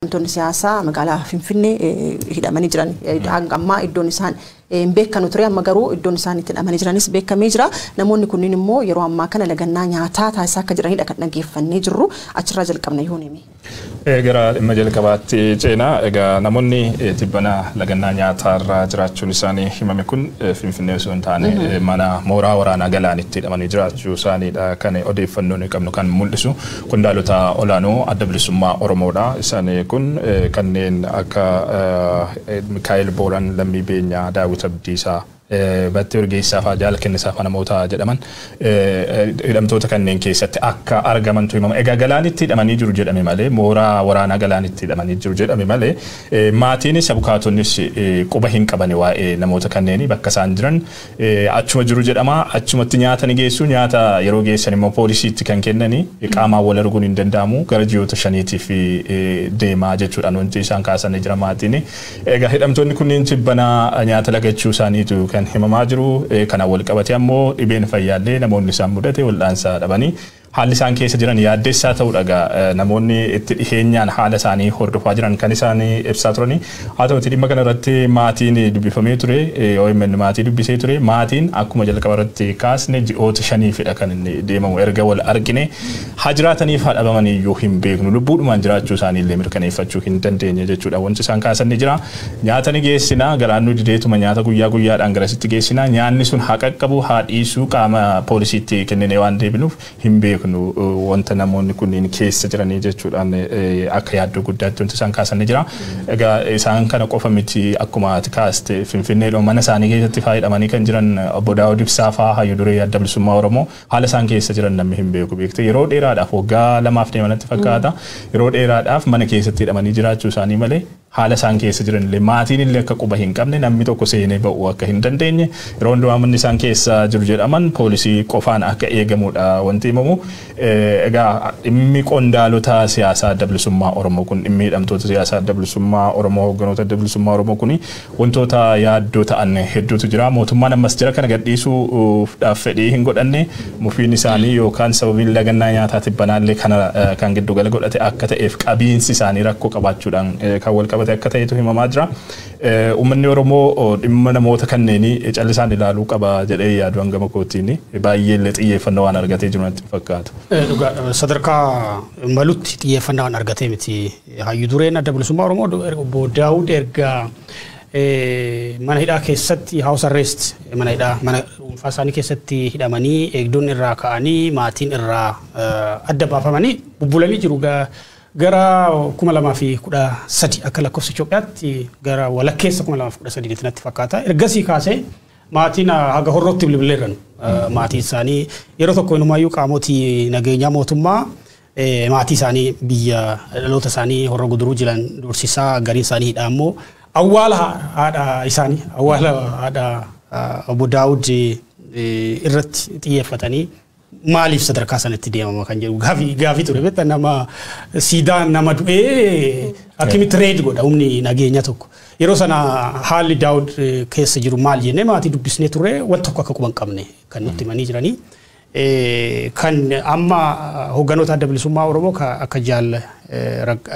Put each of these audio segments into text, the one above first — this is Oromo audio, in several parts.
Hidhamtoonni siyaasaa magaalaa Finfinnee hidhamanii jiran hanga ammaa iddoon isaan hin beekanu ture, amma garuu iddoon isaan itti hidhamanii jiranis beekamee jira. Namoonni kunniin immoo yeroo ammaa kana lagannaa nyaataa taasisaa akka jiranidha kan dhaggeeffannee jirru. Achirraa jalqabna yoo nimi. Gara dhimma jalqabaatti ceenaa. Egaa namoonni tibbana lagannaa nyaataarra jiraachuun isaanii himame kun Finfinnee osoo hin taane mana mooraa waraanaa Galaanitti hidhamanii jiraachuu isaaniidha kan odeeffannoon qabnu kan mul'isu. Qondaalota olaanoo Adda Bilisummaa Oromoodha. Isaan kun kanneen akka Mikaa'el Booran, Lammii Beenyaa, Daawit Abdiisaa, Battee Urgeessaa fa'aa, Jaala Kennisaa fa'aa namoota jedhaman hidhamtoota kanneen keessatti akka argamantu himama. Egaa Galaanitti hidhamanii jiru jedhame malee, mooraa waraanaa Galaanitti hidhamanii jiru jedhame malee, maatiinis abukaatoonnis quba hin qabani waa'ee namoota kanneenii. Bakka isaan jiran achuma jiru jedhama. Achumatti nyaata ni geessu. Nyaata yeroo geessan immoo poolisiitti kan kennanii, qaamaan wal arguun hin danda'amu. Gara ji'oota 5tiif deemaa jechuudhaan wanti isaan kaasanii jira maatiin. Egaa hidhamtoonni kunneen tibbanaa nyaata lagachuu isaaniitu kan himamaa jiru. Kanaan wal qabatee ammoo dhibeen fayyaallee namoonni isaan mudate wal'aansa dhabanii haalli isaan keessa jiran yaaddessaa ta'uudha egaa namoonni itti dhiheenyaan haala isaanii hordofaa jiran kan isaan ibsaa turanii. Haa ta'uti dhimma kana irratti maatiin dubbifamee ture, OMN maatii dubbisee ture. Maatiin akkuma jalqaba irratti kaasne ji'oota 5fidha kan inni deemamu. Erga wal argine haa jiraataniif haa dhabamanii iyyuu hin beeknu, lubbuudhumaan jiraachuu isaanii illee mirkaneeffachuu hin dandeenye jechuudha. Wanti isaan kaasan ni jira. Nyaata ni geessina, garaan nu dideetuma nyaata guyyaa guyyaadhaan garasitti geessina. Nyaanni sun haa qaqqabu haa dhiisuu qaama poolisiitti kennine waan deebinuuf hin beeknu wanta namoonni kunniin keessa jiranii jechuudhaan akka yaaddoo guddaatti wanti isaan kaasan ni jira. Egaa isaan kana qofa miti. Akkuma ati kaaste Finfinneedhuma mana isaanii keessatti faayidhamanii kan jiran obbo Daawud Ibsaa fa'aa, hayyuu duree Adda Bilisummaa Oromoo, haala isaan keessa jiran namni hin beeku beekte. Yeroo dheeraadhaaf, waggaa 2f deemanatti fakkaata, yeroo dheeraadhaaf mana keessatti hidhamanii jiraachuu isaanii malee haala isaan keessa jiran illee maatiin illee akka quba hin qabne, namni tokko seenee ba'uu akka hin dandeenye, yeroo hundumaa manni isaan keessa jiru jedhaman poolisii qofaan akka eegamudha wanti himamu. Egaa dhimmi qondaalota siyaasaa Adda Bilisummaa Oromoo kun, dhimmi hidhamtoota siyaasaa Adda Bilisummaa Oromoo, hoogganoota Adda Bilisummaa Oromoo kun wantoota yaaddoo ta'an hedduutu jira. Mootummaan ammas jira kana gadhiisuudhaaf fedhii hin godhanne. Mufiin isaanii yookaan sababiin lagannaa nyaataa tibbanaallee kana kan giddugala godhate akka ta'eef qabiinsi isaanii rakkoo qabaachuudhaan kan wal qabate akka ta'etu himamaa jira. Uummanni Oromoo dhimma namoota kanneenii callisaan ilaaluu qaba jedhee yaadu hangama kootiin baay'ee illee xiyyeeffannoo waan argatee jiru natti fakkaata. Dhugaadha. Sadarkaa malutti xiyyeeffannaa waan argatee miti. Hayyuu dureen Adda Bilisummaa Oromoo obbo Daawud erga mana hidhaa keessatti, house arrest, mana hidhaa mana dhuunfaa isaanii keessatti hidhamanii, eegdonni irraa ka'anii, maatiin irraa adda baafamanii bubbulanii jiru. Gara 2013 akka lakkoofsa Itoophiyaatti, gara walakkeessa 2013 natti fakkaata. Ergasii kaasee maatiin haga Horrootti bilbileerran. Maatiin isaanii yeroo tokko inumaayyuu qaamotii nageenyaa mootummaa maatii isaanii biyya dhaloota isaanii Horroo Guduruu jiran dursisaa, gariin isaanii hidhaa immoo awwaala haadha isaanii, awwaala haadha obbo Daawud irratti xiyyeeffatanii maaliif sadarkaa sanatti deemama kan jedhu gaafii ture. Beektaa, nama siidaa nama du'ee akkamitti raid godha humni nageenya tokko? Yeroo sana haalli Daawud keessa jiru maal jennee maatii dubbisnee turre, waan tokko akka quban qabne kan nutti himanii jiranii. Kan amma hoogganoota Adda Bilisummaa Oromoo akka Jaal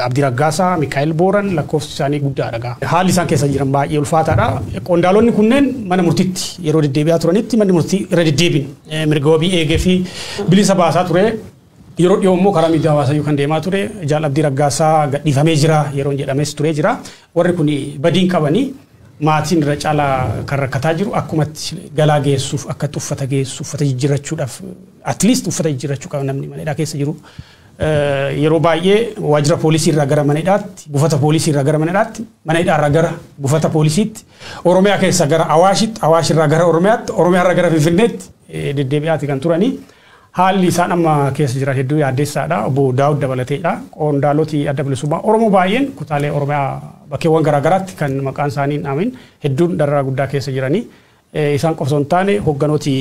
Abdii Raggaasaa, Mikaa'el Booran lakkoofsi isaanii guddaadha. Haalli isaan keessa jiran baay'ee ulfaataadha. Qondaalonni kunneen mana murtiitti yeroo deddeebi'aa turanitti manni murtii irra deddeebiin mirga wabii eegee fi bilisa baasaa ture. Yeroo dhiyoo immoo karaa miidiyaa hawaasaa kan deemaa ture Jaal Abdii Raggaasaa gadhiifamee jira yeroo jedhames ture jira. Warri kun badiin qabanii maatiin irra caalaa kan rakkataa jiru akkumatti galaa geessuuf, akkatti uffata geessuuf, uffata jijjiirrachuudhaaf, at least uffata jijjiirrachuu qaba namni mana hidhaa keessa jiru. Yeroo baay'ee waajjira poolisii irraa gara mana hidhaatti, buufata poolisii irraa gara mana hidhaatti, mana hidhaa irraa gara buufata poolisiitti, Oromiyaa keessa gara Awaashitti, Awaash irraa gara Oromiyaatti, Oromiyaa irraa gara Finfinneetti deddeebi'aati kan turanii. Haalli isaan amma keessa jiran hedduu yaaddeessaadha. Obbo Daawud dabalateedha. Qondaaloti Adda Bilisummaa Oromoo baay'een kutaalee Oromiyaa bakkeewwan garaagaraatti kan maqaan isaanii hin dhaamin hedduun dararaa guddaa keessa jiranii. Isaan qofa osoo hin taane hoogganooti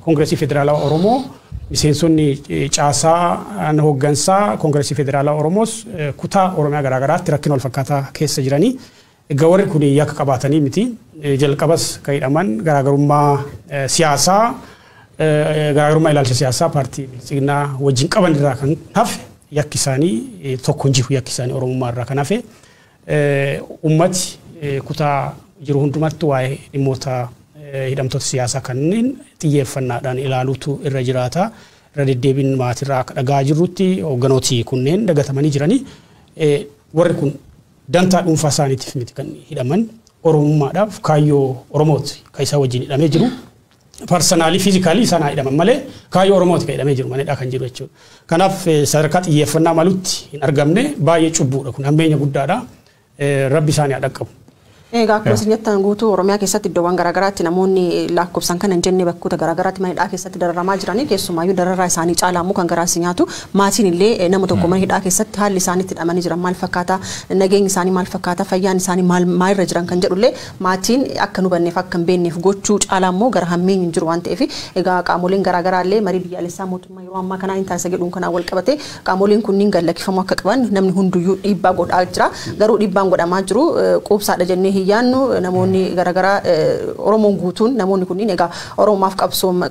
Koongireesii Federaalawaa Oromoo, miseensonni caasaa hooggansaa Koongireesii Federaalawaa Oromoos kutaa Oromiyaa garaagaraatti rakkina wal fakkaataa keessa jiranii. Egaa warri kun yakka qabaatanii miti. Jalqabas kan hidhaman garaagarummaa siyaasaa, garaagarummaa ilaalcha siyaasaa paartii Biltsiginnaa wajjin qaban irraa kan hafe Yakki isaanii tokko hin jiru, yakki isaanii Oromummaa irraa kan hafe. Ummati kutaa jiru hundumatti waa'ee dhimmoota hidhamtoota siyaasaa kanneen xiyyeeffannaadhaan ilaaluutu irra jiraata. Irra deddeebiin maatirraa akka dhagaa jirrutti hoogganooti kunneen dagatamanii jiranii. Warri kun dantaa dhuunfaa isaaniitiif miti kan hidhaman, Oromummaadhaaf, kaayyoo Oromooti kan isaan wajjin hidhamee jiru. Personally, physically isaan haa hidhaman malee kaayyoo Oromooti kan hidhamee jiru maneedha kan jiru jechuudha. Kanaaf sadarkaa xiyyeeffannaa malutti hin argamne, baay'ee cubbuudha, kun hammeenya guddaadha. Rabbi isaanii haa dhaqqabu. Egaa akkuma isin jettan, guutuu Oromiyaa keessatti iddoowwan garaagaraatti namoonni lakkoofsaan kan hin jenne bakkoota garaagaraatti mana hidhaa keessatti dararamaa jiranii. Keessumaayyuu dararaa isaanii caalaa immoo kan garaa si nyaatu, maatiin illee nama tokko mana hidhaa keessatti haalli isaanii itti hidhamanii jiran maal fakkaata, nageenyi isaanii maal fakkaata, fayyaan isaanii maal maalirra jiran kan jedhullee maatiin akka nu hubanneef, akka hin beekneef gochuu caalaa immoo gara hammeenyi hin jiru waan ta'eef, egaa qaamoleen garaagaraa illee marii biyyaalessaa mootummaa yeroo ammaa kanaa hin taasisa jedhuun kanaan wal qabate qaamoleen kunniin gad lakkifamuu akka qaban namni hunduyyuu dhiibbaa godhaa jira. Garuu dhiibbaan godhamaa jiru quubsaadha jennee hin yaannu. Namoonni garaagaraa, Oromoon guutuun, namoonni kunniin egaa Oromomaaf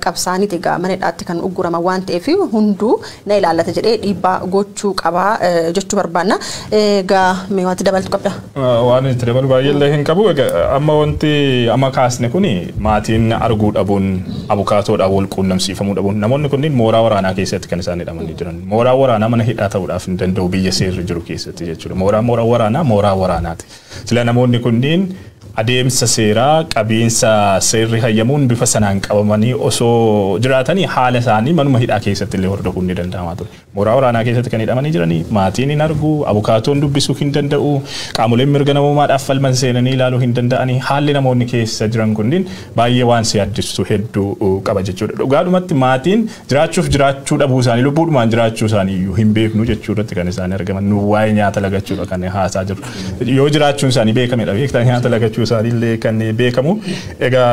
qabsaaniiti egaa mana hidhaatti kan ugguraman waan ta'eef, hunduu na ilaallata jedhee dhiibbaa gochuu qabaa jechuu barbaanna. Egaa mee wanti dabaltu qabda? Waan itti dabalu baay'eellee hin qabu. Amma wanti amma kaasne kuni, maatiin arguu dhabuun, abukaatoodhaan wal quunnamsiifamuu dhabuun, namoonni kunniin mooraa waraanaa keessatti kan isaan hidhamanii jiran. Mooraa waraanaa mana hidhaa ta'uudhaaf hin danda'u biyya seerri jiru keessatti jechuudha. Mooraa waraanaa mooraa waraanaati. Sila namoonni kunniin adeemsa seeraa qabiinsa seerri hayyamuun bifa sanaan qabamanii osoo jiraatanii, haala isaanii manuma hidhaa keessatti illee hordofuun ni danda'ama ture. Mooraa waraanaa keessatti kan hidhamanii jiranii maatiin hin argu, abukaatoon dubbisuu hin danda'u, qaamoleen mirga namummaadhaaf falman seenanii ilaaluu hin danda'anii, haalli namoonni keessa jiran kunniin baay'ee waan si yaaddessu hedduu qaba jechuudha. Dhugaadhumatti maatiin jiraachuuf jiraachuu dhabuu isaanii, lubbuudhumaan jiraachuu isaanii iyyuu hin beeknu jechuu irratti kan isaan argaman. Nu waa'ee nyaata lagachuudha kan haasaa jiru. Yoo jiraachuun isaanii beekamedha beektaa nyaata lagachuu isaaniillee kan beekamu. Egaa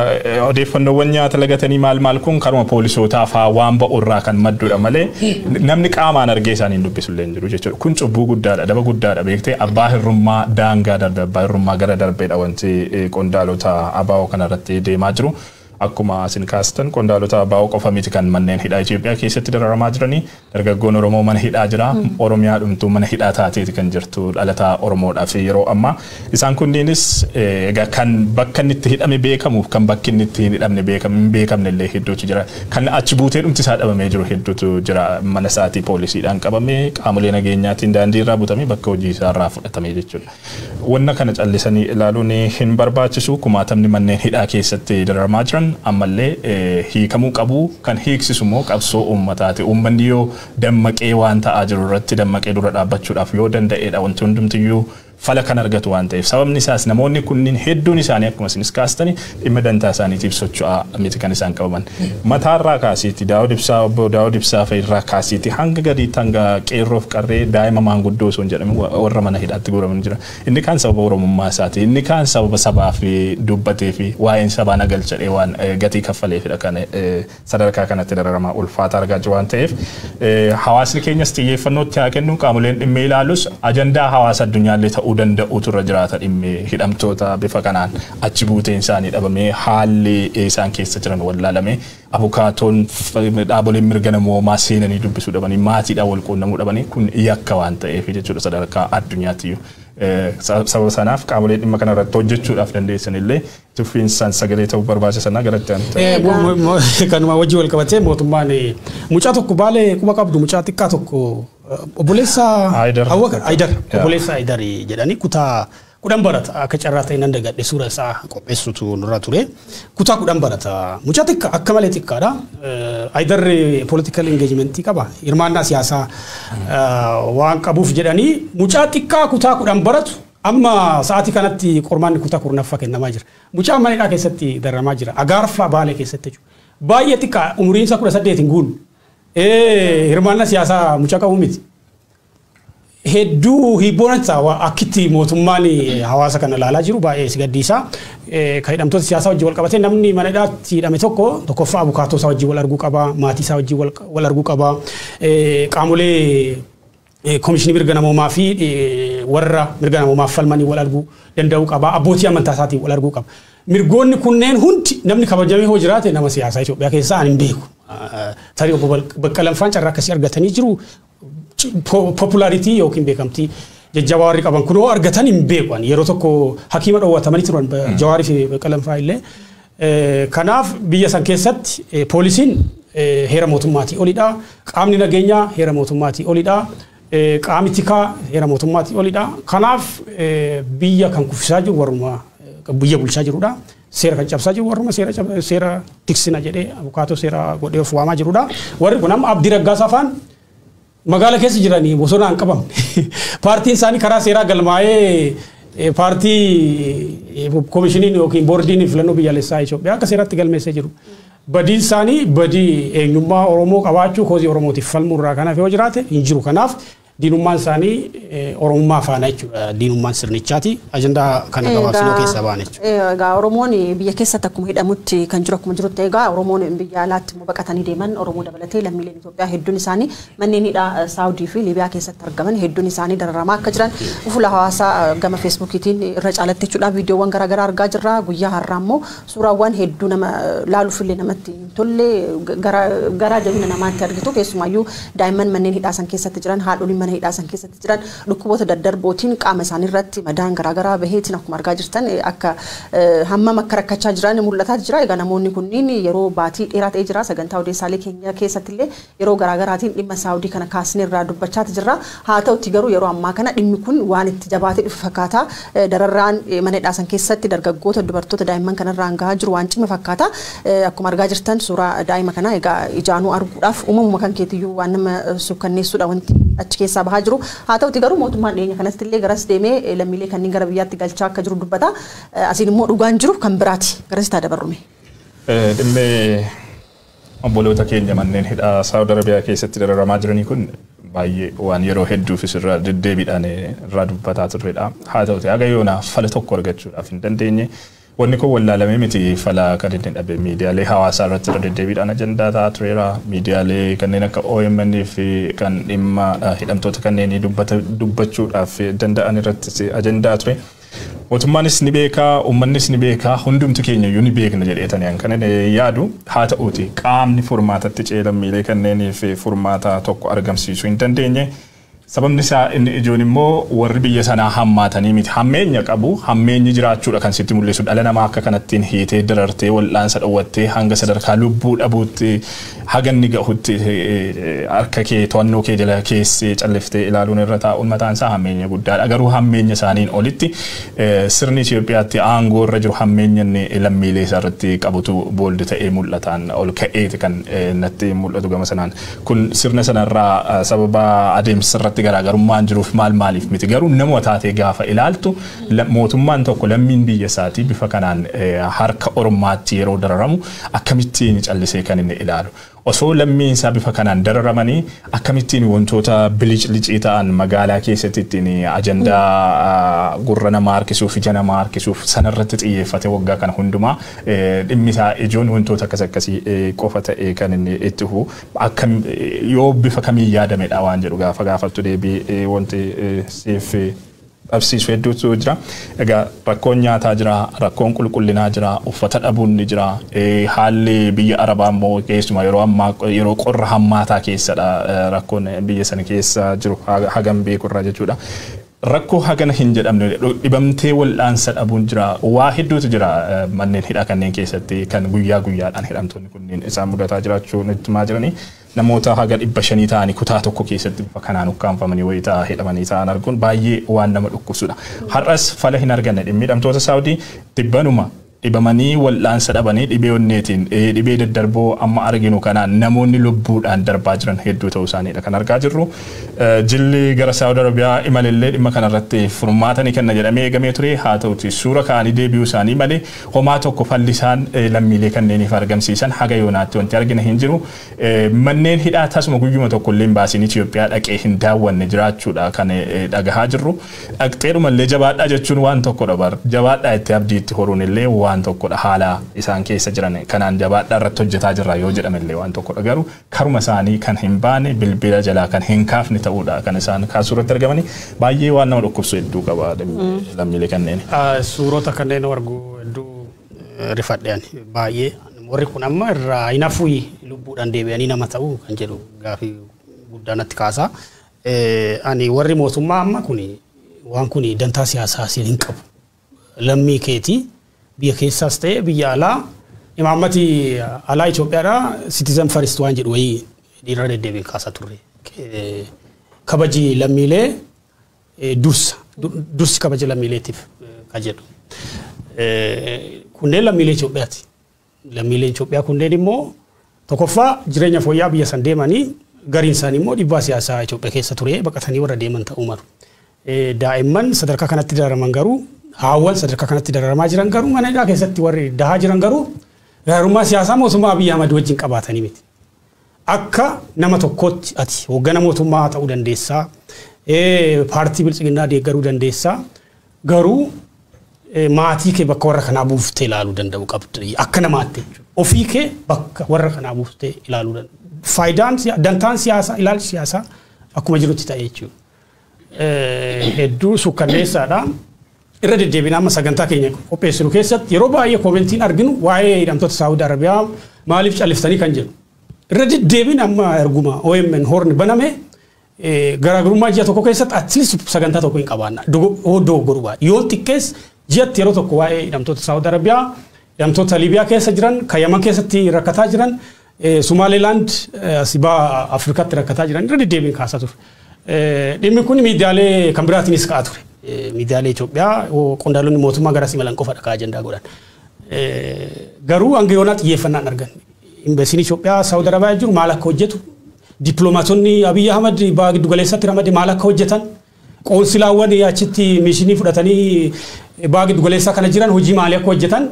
odeeffannoowwan nyaata lagatanii maal maal kun karuma poolisootaa fa'aa waan ba'u irraa kan maddudha malee namni qaamaan argee isaanii hin dubbisu illee hin jiru jechuudha. Kun cubbuu guddaadha, daba guddaadha beektee, abbaa hirrummaa daangaa darbe, abbaa hirrummaa gara darbeedha wanti qondaalota ABO kanarratti deemaa jiru. Akkuma isin kaastan, qondaalota ABO qofa miti kan manneen hidhaa Itoophiyaa keessatti dararamaa jiranii. Dargaggoon Oromoo mana hidhaa jira. Oromiyaa dhumtuu mana hidhaa taateeti kan jirtu dhalataa Oromoodhaaf yeroo ammaa. Isaan kunniinis egaa kan bakka inni itti hidhame beekamuuf kan bakki inni itti hin hidhamne hin beekamne illee hedduutu jira. Kan achi buutee dhumti isaa dhabamee jiru hedduutu jira. Mana isaatii poolisiidhaan qabamee, qaamolee nageenyaatiin daandii irraa butamee, bakka hojii isaa irraa fudhatamee jechuudha. Wanna kana callisanii ilaaluun hin barbaachisu. Kumaatamni manneen hidhaa keessatti dararamaa jiran ammallee hiikamuu qabu. Kan hiiksisu immoo qabsoo uummataati. Uummanni yoo dammaqee waan ta'aa jiru irratti dammaqee dura dhaabbachuudhaaf yoo danda'edha wanti hundumtiyyuu fala kan argatu waan ta'eef. Sababni isaas namoonni kunniin hedduun isaanii akkuma isinis kaastani dhimma dantaa isaaniitiif socho'aa miti kan isaan qabaman. Mataarraa kaasiiti, Daawud Ibsaa, obbo Daawud Ibsaa fa'a irraa kaasiiti hanga gadiitti, hanga qeerroof qarree, daa'ima maanguddoo osoo hin jedhamin warra mana hidhaatti guuraman jira. Inni kaan sababa Oromummaa isaati. Inni kaan sababa sabaa fi dubbatee fi waa'een sabaa nagalchadhee waan gatii kaffaleefidha kan sadarkaa kanatti dararamaa ulfaata argaa jiru waan ta'eef, hawaasni keenyas xiyyeeffannootti haa kennu. Qaamoleen dhimma ilaalus ajandaa hawaasa addunyaallee ta'uu danda'utu irra jiraata. Dhimmi hidhamtoota bifa kanaan achi buuteen isaanii dhabamee, haalli isaan keessa jiran wallaalamee, abukaatoon, dhaaboleen mirga namoomaa seenanii dubbisuu dhabanii, maatiidhaan wal quunnamuu dhabanii, kun yakka waan ta'eef jechuudha sadarkaa addunyaatiyyuu. Sababa sanaaf qaamolee dhimma kana irratti hojjechuudhaaf dandeessan illee tuffiinsaan sagalee ta'uu barbaachisan garatti Kanuma wajjin wal qabatee, mootummaan mucaa tokko Baalee quba qabdu, mucaa xiqqaa tokko, obboleessa Ayidar, obboleessa Ayidar jedhanii, kutaa 10 barata. Akka carraa ta'e nan dagadhe, suura isaa qopheessutu nurra ture. Kutaa 10 barata, mucaa xiqqaa, akka malee xiqqaadha. Ayidar political engagement qaba, hirmaannaa siyaasaa waan qabuuf jedhanii mucaa xiqqaa kutaa 10 baratu, amma sa'aatii kanatti qormaanni kutaa 10ffaa kennamaa jira. Mucaa mana hidhaa keessatti dararamaa jira. Agaarfaa Baalee keessatti jechuudha. Baay'ee xiqqaa, umuriin isaa 18 hin guunne. Hirmaannaa siyaasaa mucaa qabu miti. Hedduu hiibboon akkitti mootummaan hawaasa kana ilaalaa jiru baay'ee si gaddisiisa. Kan hidhamtoota siyaasaa wajjin wal qabatee, namni mana hidhaatti hidhame tokko tokkoffaa abukaatoo isaa wajjin wal arguu qaba, maatii isaa wajjin wal arguu qaba, qaamolee koomishinii mirga namoomaa fi warra mirga namoomaaf falmanii wal arguu danda'uu qaba, abbootii amantaa isaatiin wal arguu qaba. Mirgoonni kunneen hundi namni kabajamee hoo jiraate nama siyaasaa Itoophiyaa keessaa ani hin beeku. Tarii obbo Baqqalan faan carraa akkasii argatanii jiru. Popularity yookiin beekamtii jajjabaa warri qaban kunoo argatan hin beekan. Yeroo tokko hakiima dhoowwatamanii turan Jawaarii fi Baqqalaan fa'aa illee. Kanaaf biyya san keessatti poolisiin heera mootummaatii olidha. Qaamni nageenyaa heera mootummaatii olidha. Qaamni tikaa heera mootummaatii olidha. Kanaaf biyya kan kuffisaa jiru warruma biyya bulchaa jirudha. Seera kan cabsaa jiru warruma seera tiksina jedhee abukaatoo seera godhee of waamaa jirudha. Warri kun amma Abdii Raggaasaa faan magaala keessa jiranii bosonaan hin qabamne. Paartiin isaanii karaa seeraa galmaa'ee, paartii koomishiniin yookiin boordiin filannoo biyyaalessaa Itoophiyaa akka seeratti galmeessee jiru. Badiin isaanii badii eenyummaa Oromoo qabaachuu, cause Oromootiif falmuu irraa kanaaf yoo jiraate hin jiru. Kanaaf diinummaan isaanii Oromummaa faana jechuudha. Diinummaan sirnichaati. Ajandaa kana gabaabsinoo keessaa ba'an jechuudha. Egaa Oromoon biyya keessatti akkuma hidhamutti kan jiru akkuma jirutti, egaa Oromoon biyya alaatti immoo baqatanii deeman, Oromoo dabalatee lammiileen Itoophiyaa hedduun isaanii manneen hidhaa Saawudii fi Liibiyaa keessatti argaman hedduun isaanii dararamaa akka jiran fuula hawaasaa gama Feesbuukiitiin irra caalatti jechuudha viidiyoowwan garaagaraa argaa jirra. Guyyaa har'aa immoo suuraawwan hedduu nama laaluuf illee namatti hin tolle, garaa jabina namaatti argitu, keessumaayyuu daa'imman manneen hidhaa san keessatti jiran, haadholiin mana hidhaa san keessatti jiran dhukkuboota daddarbootiin qaama isaanii irratti madaan garaagaraa baheetiin akkuma argaa jirtan akka hammam akka rakkachaa jiran mul'ataa jira. Egaa namoonni kunniin yeroo baatii dheeraa ta'ee jira. Sagantaa odeessaalee keenya keessatti illee yeroo garaagaraatiin dhimma Saawudii kana kaasnee irraa dubbachaa jirra. Haa ta'utti garuu yeroo ammaa kana dhimmi kun waan itti jabaatee dhufe fakkaata. Dararraan mana hidhaa san keessatti dargaggoota, dubartoota, daa'imman kanarraan gahaa jiru waan cime fakkaata. Akkuma argaa jirtan suuraa daa'ima kanaa egaa ijaanuu arguudhaaf uumamuma kan keetiyyuu waan nama sukkanneessuudha wanti achi keessaa bahaa jiru. Haa ta'uti garuu mootummaan dhiyeenya kanatti illee garas deemee lammiilee kanneen gara biyyaatti galchaa akka jiru dubbata. Asiin immoo dhugaan jiru kan biraati. Garas itti dabarrume. Dhimmi obboloota keenya manneen hidhaa Saawud Arabiyaa keessatti dararamaa jiranii kun baay'ee waan yeroo hedduufis irra deddeebiidhaan irraa dubbataa turredha. Haa ta'uti haga yoonaa fala tokko argachuudhaaf hin dandeenye. Wanni kun wallaalamee miti fala kan inni dhabe. Miidiyaalee hawaasaa irratti irra deddeebiidhaan ajandaa ta'aa tureera. Miidiyaalee kanneen akka OMN fi kan dhimma hidhamtoota kanneenii dubbachuudhaaf danda'an irratti ajandaa ture. Mootummaanis ni beekaa, uummannis ni beekaa, hundumti keenya iyyuu ni beekna jedheetanii kan inni yaadu. Haa ta'uuti qaamni furmaatatti ce'ee lammiilee kanneeniif furmaata tokko argamsiisuu hin dandeenye. Sababni isaa inni ijoon immoo warri biyya sanaa hammaatanii miti. Hammeenya qabu, hammeenyi jiraachuudha kan sitti mul'isu. Dhala namaa akka kanattiin hiitee, darartee, wal'aansa dhowwattee, hanga sadarkaa lubbuu dhabuutti haga inni gahutti harka kee to'annoo kee jala keessee calliftee ilaaluun irra taa'uun mataan isaa hammeenya guddaadha. Garuu hammeenya isaaniin olitti sirni Itoophiyaatti aangoo irra jiru hammeenya inni lammiilee isaa irratti qabutu bold ta'ee mul'ataan ol ka'eeti kan natti mul'atu gama sanaan. Kun sirna sanarraa sababa adeemsa irratti garaagarummaan jiruuf maal maaliif miti, garuu nama taatee gaafa ilaaltu mootummaan tokko lammiin biyya isaatii bifa kanaan harka ormaatti yeroo dararamu akkamittiin callisee kan inni ilaalu? Osoo lammiin isaa bifa kanaan dararamanii akkamittiin wantoota biliclicii ta'an magaalaa keessatti ittiin ajandaa gurra namaa harkisuuf, ija namaa harkisuuf sanarratti xiyyeeffate waggaa kana hundumaa dhimmi isaa ijoon wantoota akkas akkasii qofa ta'e kan inni itti fufu akkam yoo bifa kamiin yaadamedha waan jedhu gaafa gaafattu deebii wanti siif dhabsiisu hedduutu jira. Egaa rakkoon nyaataa jira, rakkoon qulqullinaa jira, uffata dhabuun ni jira. Haalli biyya Arabaa immoo keessumaa yeroo ammaa yeroo qorra hammaataa keessadha rakkoon biyya sana keessa jiru hagam beekurraa jechuudha. Rakkoo hagana hin jedhamne, dhibamtee wal'aansa dhabuun jira. Waa hedduutu jira manneen hidhaa kanneen keessatti kan guyyaa guyyaadhaan hidhamtoonni kunneen isaan mudataa jiraachuu nutti himaa jiranii. Namoota haga 500 ta'anii kutaa tokko keessatti bifa kanaan ukkaanfamanii wayitaa hidhamanii ta'an arguun baay'ee waan nama dhukkubsudha. Har'as fala hin arganne dhimmi hidhamtoota Saawudii. Dhibbanuma dhibamanii wal'aansa dhabanii, dhibee onneetiin, dhibee daddarboo amma arginu kanaan namoonni lubbuudhaan darbaa jiran hedduu ta'uu isaaniidha kan argaa jirru. Jilli gara Saawud Arabiyaa imalillee dhimma kanarratti furmaata ni kenna jedhamee eegamee ture. Haa ta'uti suura ka'anii deebi'uu isaanii malee homaa tokko falli isaan lammiilee kanneeniif argamsiisan haga yoonaatti wanti argina hin jiru. Manneen hidhaa tasuma guyyuma tokko illee baasiin Itoophiyaa dhaqee hin daawwanne jiraachuudha kan dhagahaa jirru. Dhaqxeedhumallee jabaadhaa jechuun waan tokkodha bar. Jabaadhaa itti abdii itti horuun illee waan tokkodha, haala isaan keessa jiran kanaan jabaadhaa irratti hojjetaa jirra yoo jedhamellee waan tokkodha, garuu karuma isaanii kan hin baane, bilbila jalaa kan hin kaafne ta'uudha kan isaan kaasuu irratti argamanii. Baay'ee waan nama dhukkubsu hedduu qaba lammiilee kanneen. Suurota kanneen argu hedduu rifadhe baay'ee. Warri kun amma irraa hin hafu, lubbuudhaan deebi'anii nama ta'uu kan jedhu gaafii guddaa natti kaasa. Ani warri mootummaa amma kuni waan kuni dantaa siyaasaa siin hin qabu. Lammii keetii biyya keessaas ta'e biyya alaa imaammati alaa Itoophiyaadhaa citizen first waan jedhu wayii dhiirra deddeebiin kaasaa turre. Kabaji lammiilee dursa dursi kabaja lammiileetiif kan jedhu. Kunneen lammiilee Itoophiyaati. Lammiileen Itoophiyaa kunneen immoo tokkoffaa jireenya fooyya'aa biyya san deemanii gariin isaanii immoo dhiibbaa siyaasaa Itoophiyaa keessa ture baqatanii warra deeman ta'uu malu. Daa'imman sadarkaa kanatti dararaman garuu haawwan sadarkaa kanatti dararamaa jiran garuu mana hidhaa keessatti warri dahaa jiran garuu gaarummaa siyaasaa mootummaa Abiyyi Ahmad wajjin qabaatanii miti. Akka nama tokkootti ati hoggana mootummaa ta'uu dandeessaa, paartii bilchiginnaa deeggaruu dandeessaa, garuu maatii kee bakka warra kanaa buuftee ilaaluu danda'u qabda. Akka namaatti jechuudha. Ofii kee bakka warra kanaa buuftee ilaaluu danda'u. Faayidaan dantaan siyaasaa ilaalchi siyaasaa akkuma jirutti ta'e jechuudha. Hedduu sukkanneessaadha. Irra deddeebiin amma sagantaa keenya qopheessinu keessatti yeroo baay'ee koomentiin arginu waa'ee hidhamtoota Saawud Arabiyaa maaliif calliftanii kan jedhu. Irra deddeebiin amma erguma OMN horni baname garaagarummaa ji'a tokko keessatti at least sagantaa tokko hin qabaanna. Dogoggoruu baadha. Yoo xiqqees ji'atti yeroo tokko waa'ee hidhamtoota Saawud Arabiyaa, hidhamtoota Liibiyaa keessa jiran, kan Yaman keessatti rakkataa jiran, Sumaaleelaand asibaa Afrikaatti rakkataa jiran irra deddeebiin kaasaa ture. Dhimmi kun miidiyaalee kan biraatiinis ka'aa ture. Miidiyaalee Itoophiyaa qondaalonni mootummaa garas imalan qofadha ka ajandaa godhan. Garuu hanga yoonaa xiyyeeffannaan argan. Imbasiin Itoophiyaa Saawud Arabiyaa jiru maal akka hojjetu, dippiloomaatonni Abiyyi Ahmad baha giddu galeessatti ramade maal akka hojjetan, qoonsilaawwan achitti mishinii fudhatanii baha giddu galeessaa kana jiran hojii maalii akka hojjetan,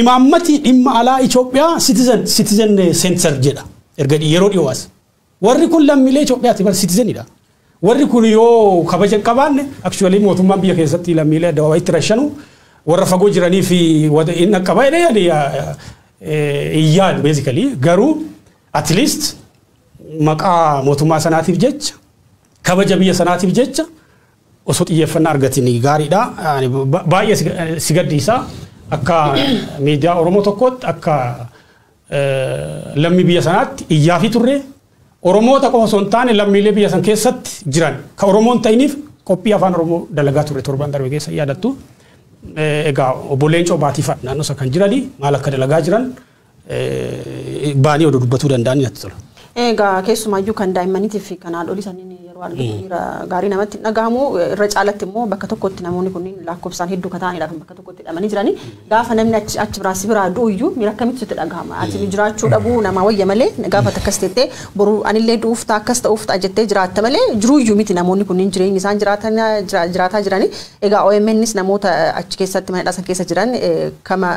imaammati dhimma alaa Itoophiyaa citizen center jedha erga yeroo dhiyoo as. Warri kun lammiilee Itoophiyaati bar citizenidha. Warri kun yoo kabaja hin qabaanne actually mootummaan biyya keessatti lammiilee addabaabayitti rashanu warra fagoo jiranii fi inni qaba jedhee hin yaadu basically, garuu at least maqaa mootummaa sanaatiif jecha kabaja biyya sanaatiif jecha osoo xiyyeeffannaa argatiin gaariidha. Baay'ee si gaddisiisa akka miidiyaa Oromoo tokkootti, akka lammii biyya sanaatti iyyaa fi turre. Oromoota qofa osoo hin taane lammiilee biyya san keessatti jiran ka Oromoon ta'iniif qophii afaan Oromoo dalagaa turre torban darbe keessa yaadattu. Egaa obbo Leencoo Baatii fa'a naannoo isa kan jiranii maal akka dalagaa jiran baanii oduu dubbatuu danda'an natti tola. Egaa keessumaayyuu kan daa'immaniitii fi kan haadholii saniin yeroo argitu miira gaarii namatti hin dhagahamu. Irra caalatti immoo bakka tokkotti namoonni kunniin lakkoofsaan hedduu kan ta'anidha kan bakka tokkotti hidhamanii jiranii. Gaafa namni achi achi biraa si biraa du'u iyyuu miira akkamitti sitti dhagahama? Ati jiraachuu dhabuu nama wayya malee gaafa akkas tettee boru anillee du'uuf ta'a, akkas ta'uuf ta'a jettee jiraatta malee jiruu iyyuu miti namoonni kunniin jireenyi isaan jiraataa jiranii. Egaa OMNs namoota achi keessatti mana hidhaa san keessa jiran kama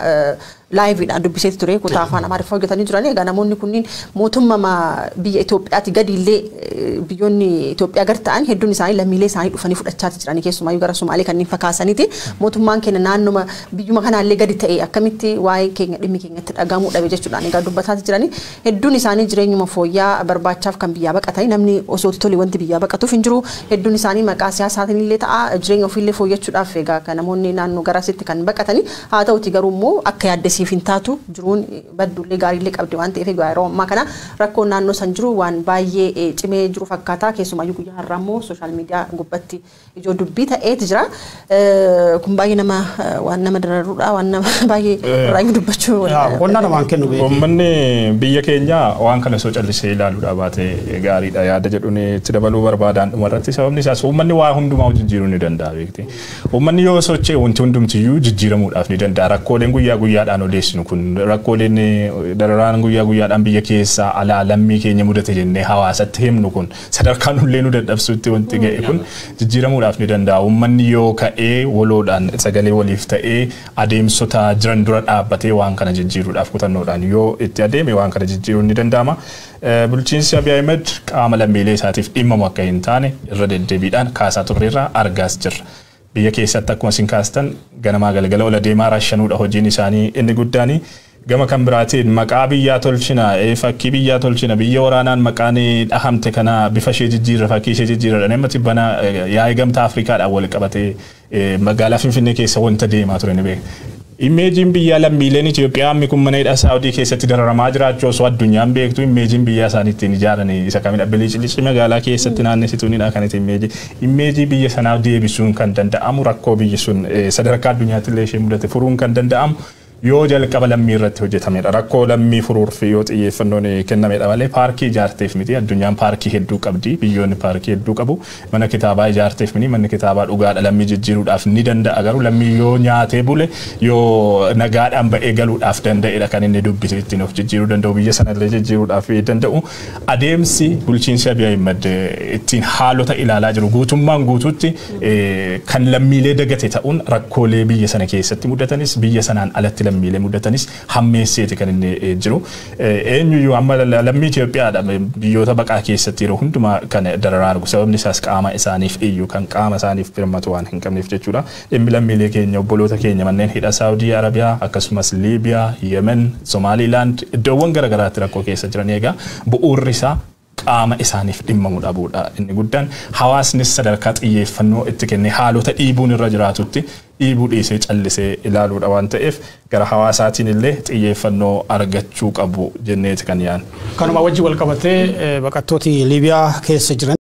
liveiidhaan dubbiseeti ture, kutaa afaan Amaariffaa hojjetanii jiran. Egaa namoonni kunniin mootummaa biyya Itoophiyaatti gadi illee biyyoonni Itoophiyaa gad ta'an hedduun isaanii lammiilee isaanii dhufanii fudhachaati jiranii, keessumaayyuu gara Somaalee kanneen fakkaasaniiti. Mootummaan keenya naannoma biyyuma kanaallee gadi ta'e akkamitti waa'ee keenya dhimmi keenyatti dhagahamuu dhabe jechuudhaan egaa dubbataati jiranii. Hedduun isaanii jireenyuma fooyya'aa barbaachaaf kan biyyaa baqatanii, namni osoo tole wanti biyyaa baqatuuf hin jiru. Hedduun isaanii maqaa siyaasaatiin illee ta'a, jireenya ofiillee fooyya'achuudhaaf egaa kan namoonni naannoo garasitti kan baqatanii. Haa ta'uti garuu immoo akka yaaddesiif hin taatu, jiruun badduullee gaariillee qabdi waan ta'eef. Egaa yeroo ammaa kana rakkoon naannoo san jiru waan baay'ee cimee jiru fakkaata. Keessumaayyuu guyyaa har'aa immoo social media gubbatti ijoo dubbii ta'eeti jira. Kun baay'ee nama waan nama dararuudha, waan nama baay'ee irraa dubbachuu. Qonnaa namaan kennu beekee. Uummanni biyya keenyaa waan kana osoo callisee ilaaluudhaa baate gaariidha yaada jedhuun itti dabaluu barbaadaan dhumarratti. Sababni isaas uummanni waa hundumaa jijjiiruu ni danda'a beekti. Uummanni yoo socho'e wanti hundumtiyyuu jijjiiramuudhaaf ni danda'a. Rakkooleen guyyaa guyyaadhaan odeessinu kun, rakkooleen dararaan guyyaa guyyaadhaan biyya keessaa alaa lammii keenya mudate jennee hawaasatti himnu kun, sadarkaan nullee nu dadhabsuutti wanti ga'e kun jijjiiramuudhaaf ni danda'a. Uummanni yoo ka'ee waloodhaan sagalee waliif ta'ee adeemsota jiran dura dhaabbatee waan kana jijjiiruudhaaf kutannoodhaan yoo itti adeeme waan kana jijjiiruun ni danda'ama. Bulchiinsi Abiy Ahmed qaama lammiilee isaatiif dhimmamu akka hin taane irra deddeebiidhaan kaasaa turreerra, argaas jirra. Biyya keessatti akkuma isin kaastan ganamaa galgala ola deemaa rashanuudha hojiin isaanii inni guddaani. Gama kan biraatiin maqaa biyyaa tolchina, fakkii biyyaa tolchina, biyya waraanaan maqaan dhahamte kana bifa ishee jijjiirra, fakkii ishee jijjiirra namni tibbana yaa'ii gamtaa Afrikaadhaan wal qabatee magaalaa Finfinnee keessa wanta deemaa ture ni beeka. Imageiin biyyaa lammiileen Itoophiyaa ammi kun mana hidhaa Saawudii keessatti dararamaa jiraachuu osoo addunyaan beektu, imageiin biyyaa isaanii ittiin ijaaran isa kamidha? Bilicilici magaalaa keessatti naannessituunidha kan itti image. Image biyya sanaaf deebisuun kan danda'amu, rakkoo biyyi sun sadarkaa addunyaatti illee ishee mudate furuun kan danda'amu yoo jalqaba lammii irratti hojjetamedha. Rakkoo lammii furuuf yoo xiyyeeffannoon kennamedha malee paarkii ijaarteef miti. Addunyaan paarkii hedduu qabdi. Biyyoonni paarkii hedduu qabu. Mana kitaabaa ijaarteef miti. Manni kitaabaa dhugaadha, lammii jijjiiruudhaaf ni danda'a, garuu lammii yoo nyaatee bule, yoo nagaadhaan ba'ee galuudhaaf danda'edha kan inni dubbise ittiin of jijjiiruu danda'u, biyya sanallee jijjiiruudhaaf danda'u. Adeemsi bulchiinsi Abiy Ahimad ittiin haalota ilaalaa jiru guutummaan guutuutti kan lammiilee dagate ta'uun rakkoolee biyya sana keessatti mudatanis, biyya sanaan alatti lammiilee mudatanis hammeesseeti kan inni jiru. Eenyuyyuu amma lammii Itoophiyaadha biyyoota baqaa keessatti yeroo hundumaa kan dararaa argu. Sababni isaas qaama isaaniif iyyuu, kan qaama isaaniif birmatu waan hin qabneef jechuudha. Dhimmi lammiilee keenya, obboloota keenya manneen hidha Saawudii Arabiyaa akkasumas Liibiyaa, Yemen, Somaaliilaand, iddoowwan garaagaraatti rakkoo keessa jiran, egaa bu'uurri isaa qaama isaaniif dhimmamu dhabuudha. Inni guddaan hawaasnis sadarkaa xiyyeeffannoo itti kennee haalota dhiibuun irra jiraatutti dhiibuu dhiisee callisee ilaaluudha waan ta'eef, gara hawaasaatiin illee xiyyeeffannoo argachuu qabu jenneeti kan yaadnu. Kanuma wajjin wal qabatee baqattooti Liibiyaa keessa jiran